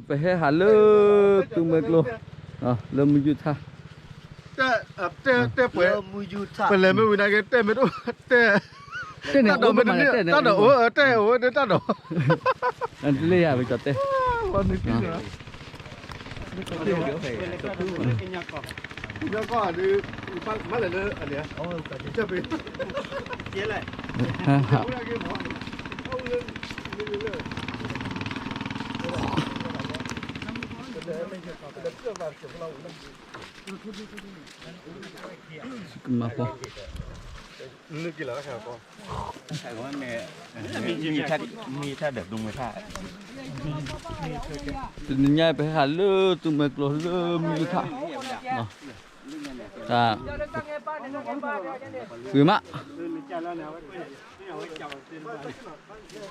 ပဟဲဟးလၢသူမွဲကျိ လၢမုၢ်ယူၢ်ထါ တဲပှဲၤ ပလဲၤမ့ၢ်ဝံၤနာ်က့ တဲမ့ၢ်တအိၣ် တဲ တဲန့ၣ် တၢ်ဒိးမ့ၢ်တန့ၢ် တၢ်ဒိးအိၣ် တဲအိၣ်ဒ်တၢ်ဒိး တလၢယၤပကၠီတဲ မၤဖီ တနံၤညါပဟဲဟးလၢသူမွဲကျိလၢမုၢ်ယူၢ်ထါ တၢ် ဂ့ၤမး ဒိၣ်ကဒိၣ် ဟါ အဘၢၣ်ဒီးချံဘၣ် ပကလဲၤဒၢး ပကလဲၤလၢထိဒဲ ပကဒၢးချံ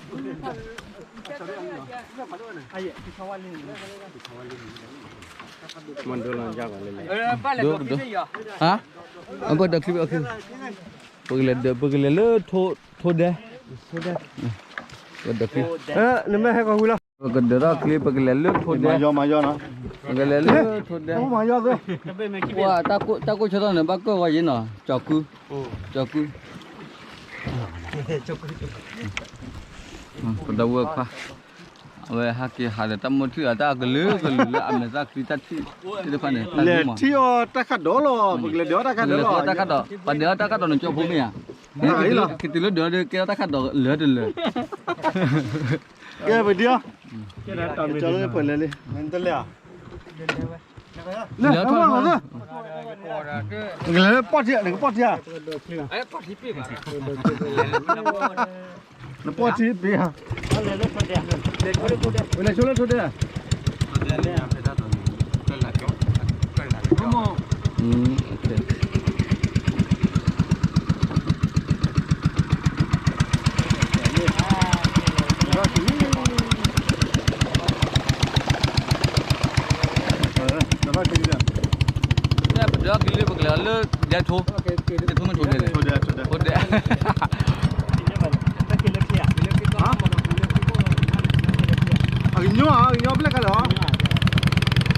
နမ့ၢ်ဟဲကီၢ်ဝံၤလီၤ ပကဒၢးထီၣ်ချံ ပကလဲၤလၢထိဒဲ ပကလဲၤလၢထိဒဲ တၢ်ကိၢ်ဆၢထီၣ်န့ၣ် ဘၣ်ကၢၢ်ဝဲယ့ၣ်နီၤ ကၠီၤကု ကၠီၤကု ပဒီပုၢ်ဝဲၢ်ခွါ အဝဲဟဲက့ၤဟးဒီးတၢ်မိၢ်ထံၣ်အတၢ်ကလုာ်ကလုာ်လၢအမဲာ်သၣ်ချံတၢ်ထံၣ်သ့ၣ်တဖၣ်န့ၣ် လဲၤထံၣ်အီၤတၢ်ခးဒီးလီၤ ပကလဲၤဒၢးအီၤတၢ်ခးဒီးလီၤ ပလဲၤဒၢးအီၤတၢ်ခးဒီး ပှၤဒၢးအီၤတၢ်ခးဒီးန့ၣ် ကၠီဖိမ့ၢ်ဧါ က့ၤတုၤလၢဒၢးဒီး ကဲထီၣ်တၢ်ခးဒီးလၢာ်တလၢာ် ကဲပဒံအီၤ ကၠီလၢပလဲၤလံ တလဲၤ နကလဲၤလၢပီၢ်ထံ နကပီၢ်ထံဧါ နပီၢ်ထံပ့ၤဧါ လဲၤဆိလၢထိဒဲး ပဒၢးက့ၤလၢပကလဲၤလၢဒဲထိ ဒဲထိမ့ၢ်ထိဒဲးလဲၣ် ထိဒဲး အကညီ အကညီဘျဲၣ်ခါလီၤ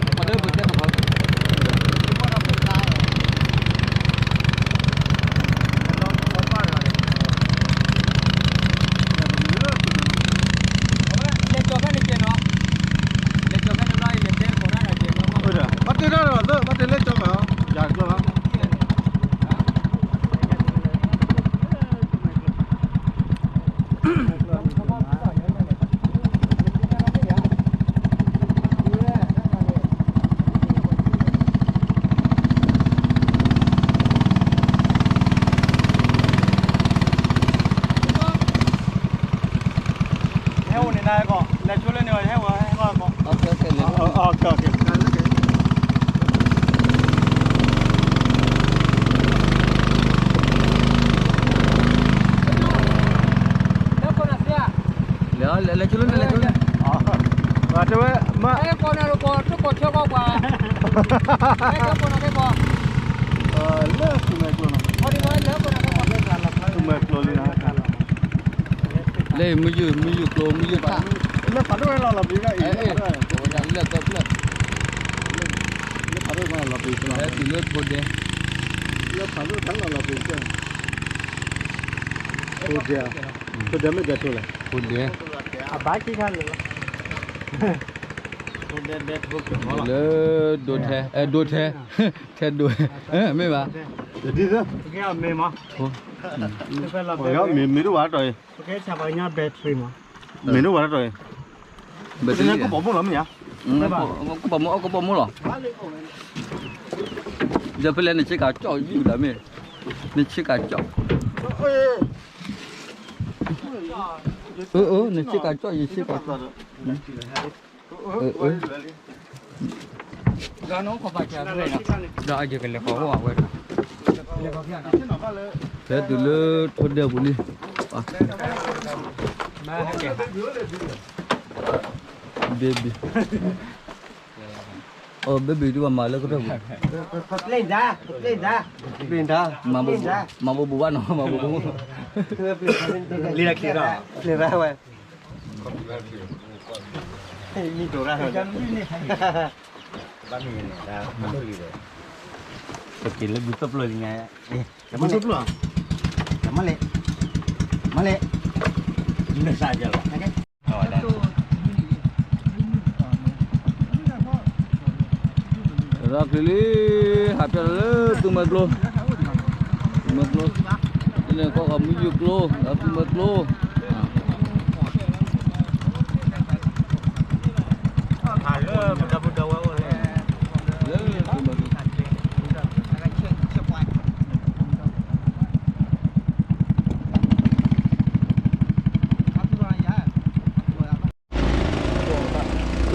ဘၣ်တဲတၢ်ဒီး ဘၣ်တဲလၢကၠီမး ယၤကျၢၤဘၣ် ဟဲအိၣ်န့ၣ်နၤကီး လဲၤဆိလၢန့ၣ် ဟဲဝဲဟဲကီး လဲၤ လဲၤ လဲၤဆိလၢန့ၣ် လဲၤဆိလၢန့ၣ် တဲဝဲ မ့ၢ် ကီးနၤလီၤကီး တကီးဆၢကီးပှၤ ကီးနၤကီး လၢသူမဲာ်ကျိနီၤ သူမဲာ်ကျိလံနီၤ လၢမုၢ်ယူၢ် မုၢ်ယူၢ်ကျိ မုၢ်ယူၢ်ထၣ် လၢဖးဒိၣ်ဝဲလီၤလီၤပံၤ လၢကီးဖျၢၣ် လၢဖးဒိၣ်ဝဲလီၤလီၤပံၤ ဟဲတုၤလၢထိဒဲး လၢဖးဒိၣ်တၢ်လီၤလီၤပံၤ ထိဒဲး ထိဒဲးမ့ၢ်ဒဲးထိလဲၣ် ထိဒဲး အဘၣ်ခံခါန့ၣ်လီၤ လၢဒိထဲ အဲ ဒိထဲ ထဲဒိ မ့ၢ်ဘၣ် ဒ်သိး မ့ၢ်မး မ့ၢ်ဒိၣ်ဘၣ်တၢ်အံၤ မ့ၢ်ဒိၣ်ဘၣ်တၢ်အံၤ ကပိာ်မိၣ်လီၤမ့ၢ်ဧါ ကပိာ်မိၣ် ကပိာ်မိၣ်လီၤ ဒီးဖဲလဲၣ်နဆ့ကၤကၠီၣ်ယူၢ်ဒီးမ့ၢ် နဆ့ကၤကၠီၣ် အၢ အၢ နဆ့ကၤကၠီၣ် ယဆ့ကၤကၠီၣ် အၢ အၢ ဒီးအယကလဲၤဃီၤအိၣ်အဝဲဒၣ် ဖဲတုၤလၢထိဒဲးပူၤလံ baby အိ baby ဒုးပမၤလၢကထၢၣ်ပူၤ မၤဘိးဘိးဘၣ်နီၤ မၤဘိးဘိး လံာ်ဒၣ်ချံးဒီး လံာ်ဒၣ်ဝဲ လံာ်ဒၣ်ဝဲ မံတိၤရၣ်, ဘၣ်မံန့ၣ်, ပက့ၤလၢဘုတပျိလံညါ, ဘုတပျိ, မ့ၢ်လဲၣ်, မ့ၢ်လဲၣ်, မ့ၢ်စၢ်ကလီၤ, ဒီးကလံၤလံ, ဟးပၠီလၢသူမွဲကျိ, သူမွဲကျိ, န့ၣ်ကီၢ်မုၢ်ယုၢ်ကျိ, ဒီးသူမွဲကျိ, လၢသူမွဲကျိ လ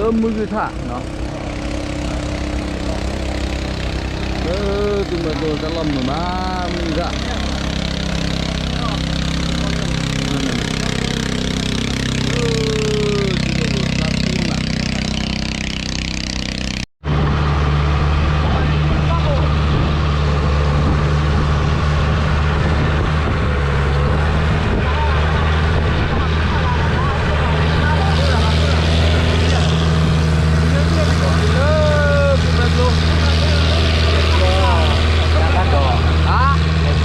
ၢမုၢ်ဂံၢ်ထၣ်, လၢသူမွဲကျိတၢ်လီၢ်မုာ်မး မုၢ်ဂံၢ်ထၣ်,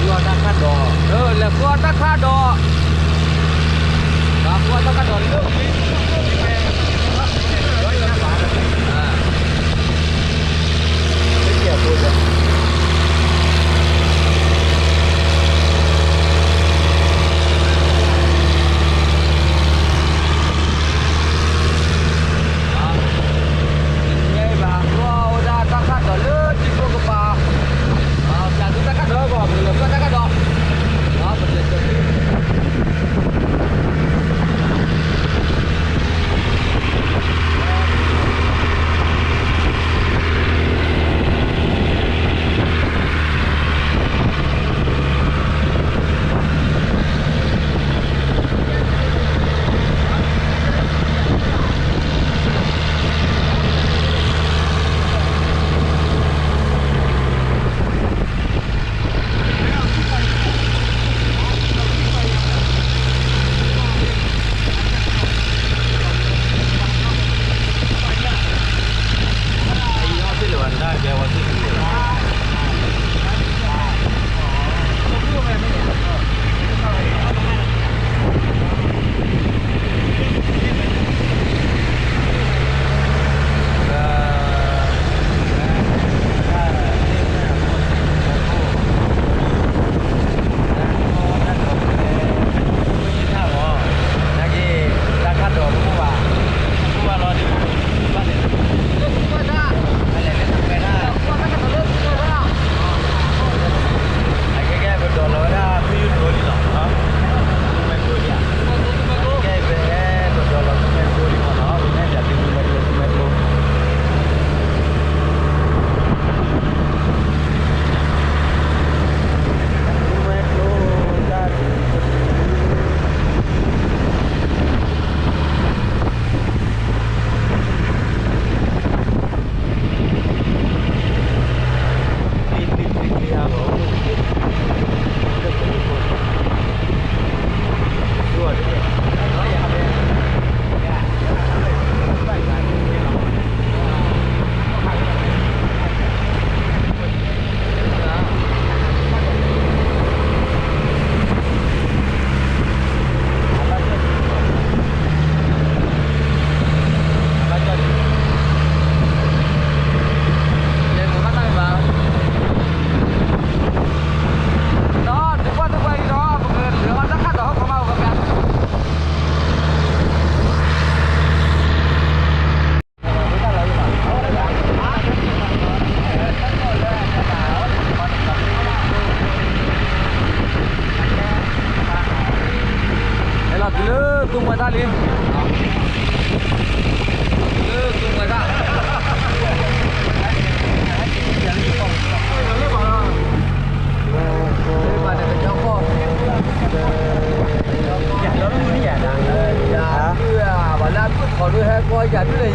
တၢ်ခၣ်ဒီး, လဲၤဃုအီၣ်တၢ်ခၣ်ဒီး, လဲၤဃုအီၣ်တၢ်ခၣ်ဒီး, တၢ်ဃုအီၣ်တၢ်ခၣ်ဒီးလၢ ဟဲလီၤတုၤလၢသူမွဲတၢ်လံ, လၢသူမွဲတၢ်, လၢဘၣ်န့ၣ်ကညီကီၢ်, ယၤလီၤမုၢ်နံၣ်ယၤဒၣ်, ယၤဒုး, ဘၣ်လၢအဒိၣ်ထီၣ်ဒုးဟဲကီၢ်ယၤဒုး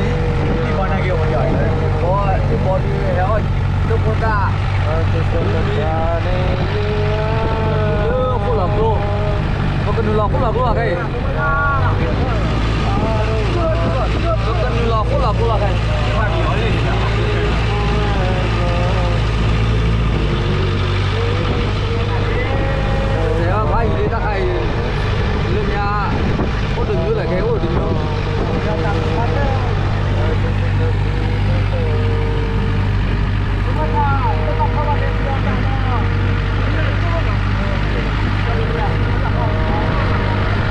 လၢယံၤ, ဘီ, ဘီဒုးဟဲအီၣ်ယံၤ, လၢဖိသၣ်, လၢဃိၣ်လီၤကျိ, ပကနုာ်လီၤဃိၣ်လီၤကျိအခဲအံၤ, ပကနုာ်လီၤ အဃိလီၤဖိလီၤခဲ, တဲဘၣ်ယံၤလၢတၢ်ခါအံၤ, လၢညါ, အိၣ်တမံၤလၢခဲ အိၣ်တမံၤ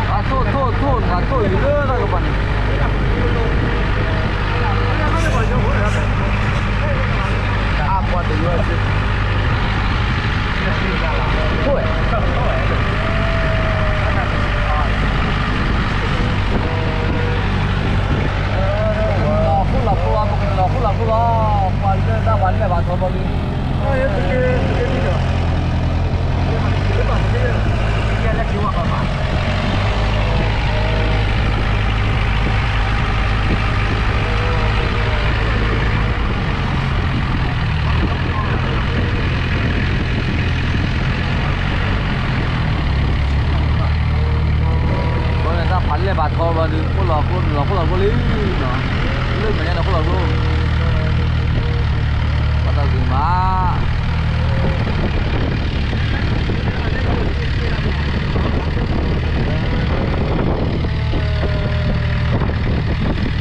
အထိၣ်ထိၣ်ထိၣ် နထိၣ်ယံၤလၢတၢ်ကပၤန့ၣ်, အါပှၤတယွၤစ့ၢ်, ထိၣ်ဝဲ, လီၤဃိလီၤဖိလီၤ, ပကလီၤဃိလီၤဖိလီၤ, ပှၤလၢတၢ်ပှၤလဲၤဘၣ်ထီဘီလံ, တၢ်ပှၤလဲၤဘၣ်ထီဘီဒုး ဃိလီၤဃိလီၤဃိလီၤဖိလံနီၤ, လၢမဲာ်ညါန့ၣ်ဃိလီၤ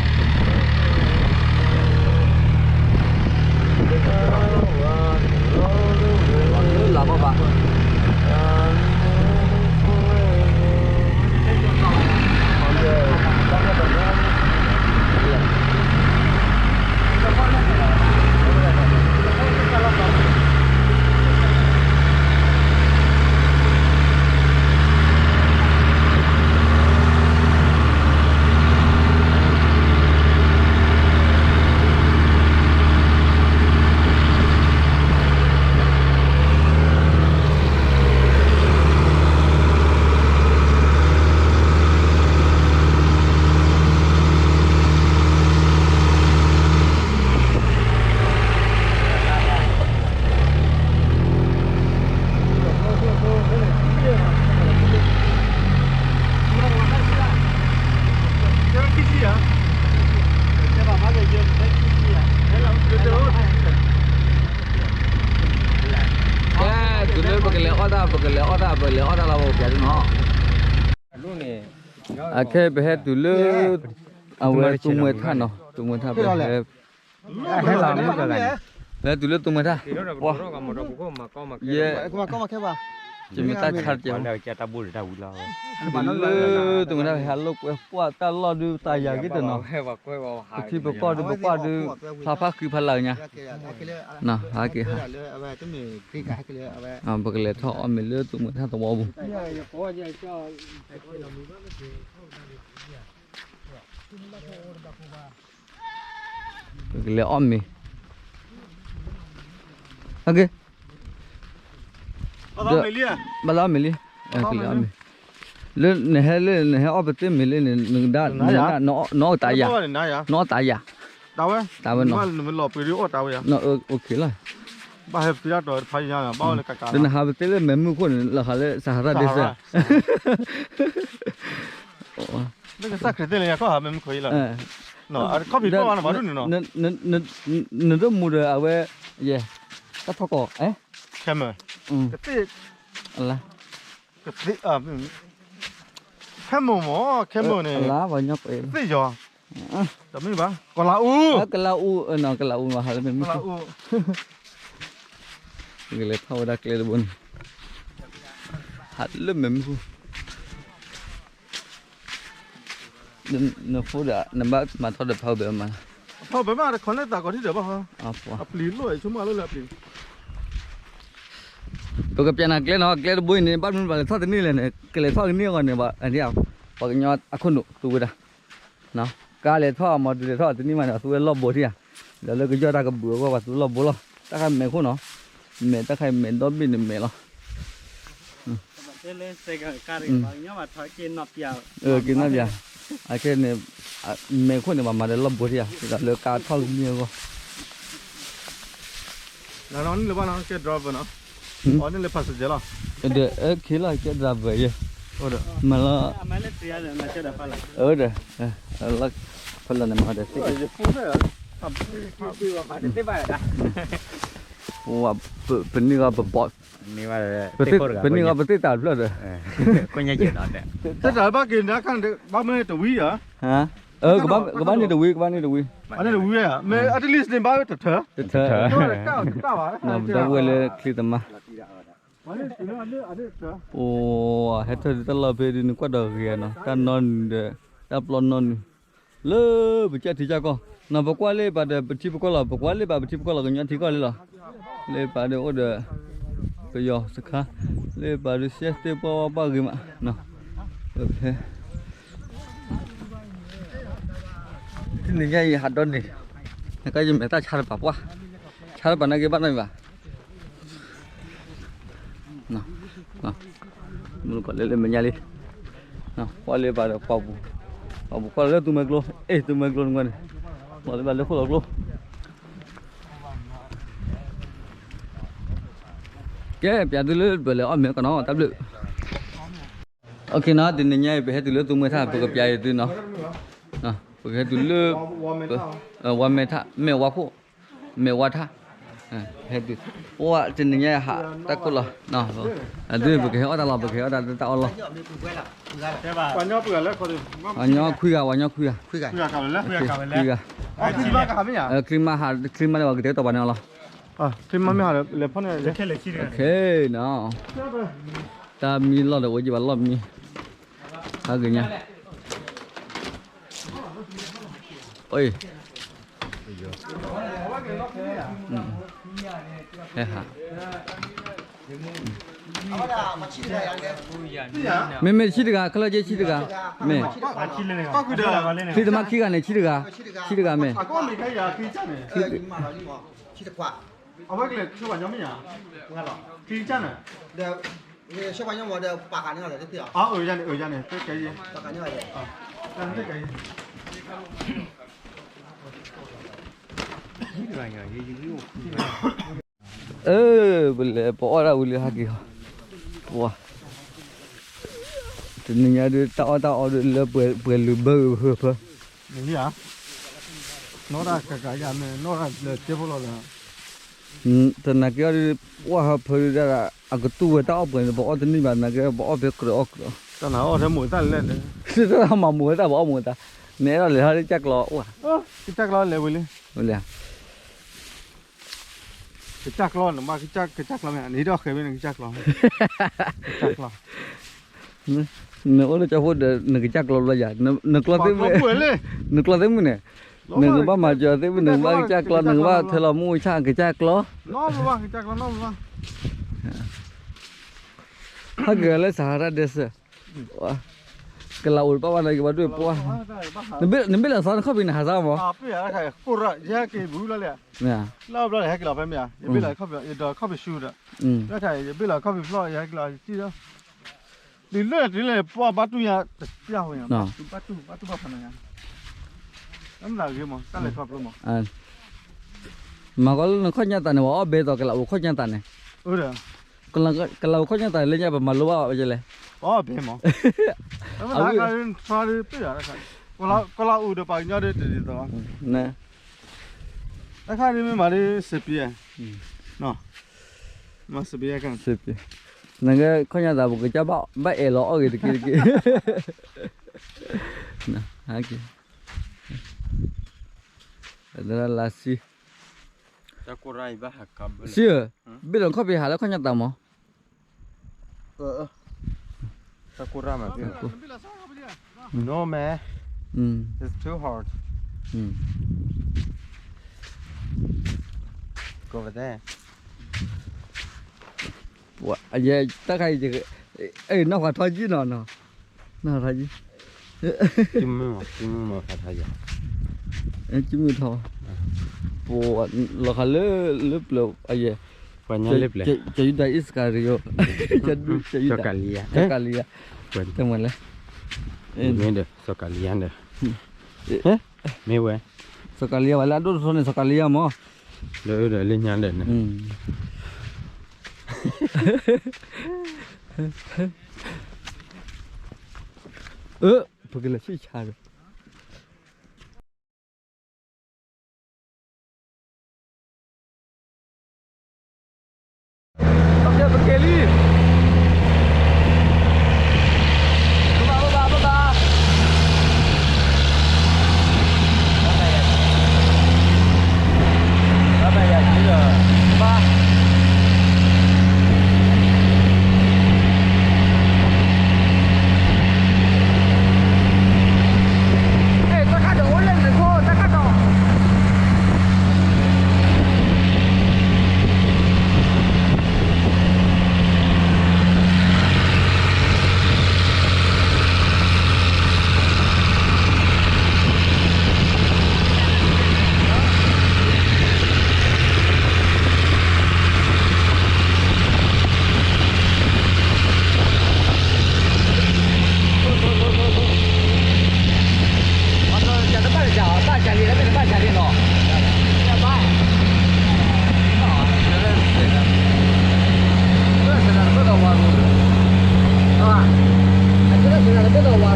ဃိ, ပှၤတၢ်ဂ့ၤမး လၢလၢ်ဘၣ်ဘၣ်, ကဲ, တုၤလၢပကလဲၤအီၣ်တၢ် ပကလဲၤအီၣ်တၢ် ပကလဲၤအီၣ်တၢ်လီၤ ပပျးဒ်နီၤ. အခဲပဟဲတုၤလၢ အဝဲသူမှဲထၣ်နီၤ, သူမှဲထၣ်ပဟဲ ဟဲတုၤလၢသူမှဲထၣ်, ယဲ, ယမ့ၢ်တၢ်ဆါတကဲ, တုၤလၢသူမှဲထၣ် ဟဲလီၤကွဲပှၢ်တၢ်လီၢ်ဒုး သးယၤဂ့ၤတနီၤ, ပထံပကီၢ်ဒုးပကွၢ်ဒုး ဖျါဖးဃံဖးလၢ်ညါ, ဟးက့ၤဟး, ပကလဲၤထီၣ်အီၣ်မ့ၤလၢသူမှဲထၣ်သဝီပူၤ ပကလဲၤအီၣ်မ့ၤ, ဘၣ်လီၤအီၣ်မ့ၤလံ, ကလဲၤအီၣ်မ့ၤ, လၢနဟဲလၢနဟဲအီၣ်ပသ့ၣ်မ့ၤလၢန့ၣ် နကဒါ, နအီၣ်တၢ်ယၤ, နအီၣ်တၢ်ယၤ, တၢ်ဝဲ, တၢ်ဝဲနီၤ, လီၤပှ့ၤဒုးအီၣ်တၢ်ဝဲယၤ, လၢနဟးပသ့ၣ်လၢမဲးမုၢ်ခိၣ်န့ၣ် လီၤဃးလၢ Sahara Desert လၢကစၢ်ခရံာ်သ့ၣ်လၢညါကီၢ်ဟးမဲးမုၢ်ခိၣ်အံၤလီၤ, ခီၣ်ဖံးဖီၣ်ဘၣ်နဘၣ်ဒိၣ်န့ၣ်နီၤ, နဒိၣ်မူဒီးအဝဲ, ယဲ, တၢ်ထီၣ်ကီး, ခဲမုၢ်, ကသ့ၣ်, ခဲမုၢ်မ့ၢ်, ခဲမုၢ်န့ၣ်, ကသ့ၣ်ယီၤ, တမ့ၢ်ဘၣ်, ကီၤလၤအူ, ကီၤလၤအူ, ကီၤလၤအူ, ကလဲၤထီၣ်ဝဲဒၣ်ကျဲတဘိန့ၣ်, ဟးလၢမဲးမုၢ်ခိၣ် နဖိဒီး နဘၣ်မၤထီၣ်ဒီးဖးဝဲဘဲမး, ဖးဝဲဘဲမး တခီန့ၣ်သးကီးထံၣ်ဒီးဘၣ်, အပျံၤလိၣ်ဆိကမိၣ်လၢလၢအပျံၤ, ပကပျးနၤကျဲနီၤ, ကျဲတဘိအံၤန့ၣ် ဘၣ်မနုၤပှၤလဲၤထီၣ်တန့ၢ်လဲၣ်န့ၣ် ကလဲၤထီၣ်ကန့ၢ်အဂီၢ်န့ၣ် ပှၤကညီအခိၣ်နူာ်သူဝဲဒၣ်, ကါလဲၤထီၣ် မီၤဒုးလဲၤထီၣ်တန့ၢ်မးန့ၣ် သူဝဲလီၢ်ဘိထံၣ်ဧါ, ဒီးလၢကယီၢ်တၢ်ကဘုးအဂီၢ် ပှၤသူလီၢ်ဘိလီၤ, တၢ်ခါမဲာ်ခိၣ်နီၤ, မဲာ်တၢ်ခါအံၤမဲာ်ဒီဘ့ၣ်န့ၣ်မဲာ်လီၤ က့ၤနီၣ်ပၠး, အခဲန့ၣ်, မဲာ်ခိၣ်န့ၣ် ပှၤမၤဒီးလီၢ်ဘိထံၣ်ဧါ, ဒီးလၢကါထီၣ်ကမ့ၢ်အဂီၢ်, နလၢဘၣ်နီၤ ကဲ driver နီၤ, အီၤန့ၣ်လၢ passenger လီၤ, ဒီး အခဲလီၤ ကဲ driver ယဲ, မၤလီၤ, ဒီး, လီၤ ဖဲလၢန့ၣ်မၤဒီးသ့ၣ်, ပနံၣ်ဂီၤပဘီ, ပနံၣ်ဂီၤပသ့ၣ်တၢ်တဖျၢၣ်ဒီး, တၢ်ဘၣ်က့ၤန့ၣ် ဘၣ်မ့ၢ်တဝံၤဧါ, ကဘၣ်န့ၢ်တဝံၤ ကဘၣ်န့ၢ်တဝံၤ, မ့ၢ် at least န့ၣ် ဘၣ်တထၢ, တထၢ, ပဒီပုၢ်ဝဲၢ်လၢချံသမါ အိ ဟဲထၢၣ်ဒုးတၢ်လီၢ်ဖဲဒုး နကွၢ်ဒီးဂ့ၤဧါနီၤ, တၢ်နီနုာ်ဒီး တၢ်ပျီနီနုာ်, လၢပကၢ်ထံကၢ်ကီၢ်, နီၤ ပကွၢ်လၢပာ်ဒီးပထံပကီၢ်လီၤ, ပကွၢ်လၢပာ်ပထံပကီၢ်လီၤ ကညီထံကီၢ်လံလီၤ, လၢပာ်ဒီးအိၣ်ဒီး ပယီၤစခါ, လၢပာ်ဒီးရှဲသ့ၣ်ပှၢ်ဝါပှၢ်ဂ့ၤမး, ဖဲ တနံၤညါအံၤဟးဒီန့ၣ်, နကယမဲာ်တၢ်ဆါတပၤပှၢ်, ဆါတပၤနာ်က့ဘၣ်နီတမံၤဘၣ်, မုၢ်ကီးလၢလၢမဲာ်ညါလံ, ကွၢ်လၢပာ်ဒီးပှၢ်ပူၤ, ပှၢ်ပူၤကွၢ်လၢသူမွဲကျိ, အဲ သူမွဲကျိနကွၢ်န့ၣ်, ကွၢ်လၢပာ်လၢဃိၣ်လီၤကျိ, ကဲ ပျးသုလၢပလဲၤအီၣ်မ့ၤကနီၤ တၢ်ဘျုး OK နီၤ, တနံၤညါအံၤ ပဟဲတုၤလၢသူမွဲထၣ် ပကပျးအံၤသုနီၤ, ပကဟဲတုၤလၢ ဝါမဲထၣ် မဲၢ်ဝါခိၣ် မဲၢ်ဝါထၣ်, ဟဲတုၤ, အိၣ်တနံၤညါဟးတၢ်ကိၢ်လီၤ, အသုပကဟဲအီၣ်တၢ်လီၤ ပကဟဲအီၣ်တၢ်တၢ်အီၣ်လီၤ, ပှၤညီခွံဂၤ ပှၤညီခွံဂၤ, ခွံဂၤ, ချံမးဟး ချံမးန့ၣ် ပှၤကတဲတတီၤပှၤန့ၣ်အီၤလီၤ, ချံမးမ့ၢ်ဟးလၢဖီန့ၣ်, တၢ်မံလီၢ်ဒီးအိၣ်ယံၤဘၣ်လီၢ်မံ, ဟးဂ့ၤညါ, အ ဟဲဟး, မ့မ့ၢ်ဆံတဂၤ ခဲလၢာ်က့ဆံတဂၤ, မ့ၢ် ချံတမါခံဂၤန့ၣ် ဆံတဂၤ, ဆံတဂၤမ့ၢ် အဝဲကလဲၤဆှၢပှၤညီမ့ၢ်ဧါ, အဝဲကလဲၤဆှၢပှၤညီမ့ၢ်ဧါ, အၢ အၢ ယၤန့ၣ် အၢ ယၤန့ၣ် သ့ကဲယဲ, သ့ကဲယဲ အၢ ပလဲၤပအီၣ်တၢ်ဝံၤလၢဟဲက့ၤဟီ, ပှၤ တနံၤညါဒုး တၢ်အီၣ်တၢ်အီဒုးလၢပှဲၤလုာ်ဘၢဂ့ၤဖၢဖၢ, မ့ၢ်ဧါ, နီၢ်တၢ်ကကၤယၤမ့ၢ် နီၢ်တၢ်လၢစဲဖိလီၤလၢ တနာ်က့အီၤဒုး ပှၢ်ဟၢဖၢဒုးဒၣ် အကတူၢ်ဝဲတၢ်အီၣ်ပှဲၤန့ၣ် ပအီၣ်တန့ၢ်ဘၣ် နာ်က့ ပအီၣ်ဖဲကြၢးအီၣ်ကြၢး, တၢ်နၤအီၣ်ထဲမိၢ်သၣ်လဲၣ်န့ၣ်, တၢ်မၤမိၢ်ဝဲတၢ် ပအီၣ်မိၢ်သၣ်, နအဲၣ်ဒိးလဲၤဟီၣ်လၢကၠၢ်ကျီအိၣ်ဧါ, ကၠၢ်ကျီလဲၤဝံၤလံ, ဝံၤလံဧါ ကစၢ်ကျီ နဘၣ်ကစၢ်ကျီမ့ၢ် နဟံးထီၣ်ဃဲၤမ့ၢ် နကစၢ်ကျီ, ကစၢ်ကျီ, နအိၣ်လၢကၠီဖိဒီး နကစၢ်ကျီဘျီယၤ, နကျီသ့ၣ်မုၣ်, နကျီသ့ၣ်မုၣ်န့ၣ်, နကဘၣ်မၤစၢၤသ့ၣ်မုၣ် နကဘၣ်ကစၢ်ကျီ နကဘၣ်ထဲလီၤမုၢ်ဆၣ် ကစၢ်ကျီ, ဟဲက့ၤလၢစၤဟါတၢ်ဒဲးစၢၤ, ကလးအိၣ်တပၣ်ဘၣ်နီၤ ကဘၣ်ဒွဲၣ်ပှၢ်, နဘ့ၣ်လီၤသီနခီၣ်ဖံးနဟးစါမး, ယဟဲက့ၤဘူးလီၤလံ, လၢအဘျီယဟဲက့ၤလီၤဖဲမ့ၢ်ဧါ, ယဘ့ၣ်လီၤခီၣ်ဖံးဆူဒီး, ယဘ့ၣ်လီၤခီၣ်ဖံးဖျီၣ် ယဟဲက့ၤလီၤ ယစံၣ်ဒီး, တုၤလၢတုၤလၢပှၢ်ဘၣ်တူၢ်ညါတပျၢ်ဝဲ, ဘၣ်တူၢ်ဘၣ်တူၢ်ဘၣ်ဖးနၤညါ, တၢ်မၤဂ့ၤမး တၢ်လဲၤခီဖျိမး, မၤကီးလၢနခီၣ်ညါသးန့ၣ် ပှၤအီၣ်ဘဲသိးကလးအိၣ်ခီၣ်ညါသးန့ၣ်, ကလးအိၣ်ခီၣ်ညါသးလၢညါ ပမၤလိဘၣ်ဝဲလဲၣ်, အီၣ်ဘဲမး, အဝဲ ကလးအိၣ်ဒီးပှၤကညီဒီးတဒ်သိး, တခါဒ်မ့ၢ်မၤဒ်စပံး, မၤစပံး, နကခီၣ်ညါသး ပကစၢ်ဘၣ်အဲၣ်လီၤအီၣ်ဂ့ၤတက့ၢ်တက့ၢ်, လၢလါစံ စံဧၢ, ဘ့ၣ်လီၤခီၣ်ဖံးဟးလၢခီၣ်ညါသးမး, No man, it's too hard. Go over there. တၢ်ခါအံၤ နီၢ်ခွါထီကံနီၤ, နီၢ်ခွါထီကံ, ကံမုၢ်ထီ, ပလီၤခါလၢ လၢပျၢၤအယဲၢ်, ပှၤညါလၢပျၢၤ, ကယူဒၤအံၣ်စကၤရံယိၤ, ကယူဒၤ, စီၤကၤလံယၤ, တမ့ၢ်လဲၣ်, စီၤကၤလံယၤဒီး, မ့ၢ်ဝဲ, စီၤကၤလံယၤဝဲလၢအဒိၣ်တထီန့ၣ် စီၤကၤလံယၤမး, ဒီးလၢညါဒီးန့ၣ် ပကလဲၤဆံၣ်ဆါဒီး က့ၤလံ, ဘၣ်ဘၣ်ဘၣ်ဘၣ်, ဘၣ်ဘၣ်ယၤက့ၤလီၤ, ဘၣ် အဲ တၢ်ခါဒီးအိၣ်လၢနခိၣ် တၢ်ခါဒီး တၢ်တနံၤညါဒ် ထ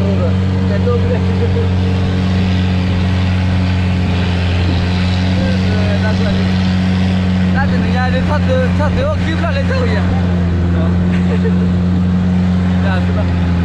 ီၣ်သုအိၣ်ခံဖျၢၣ်လၢတၢ်ဝံၤယၤ, တၢ်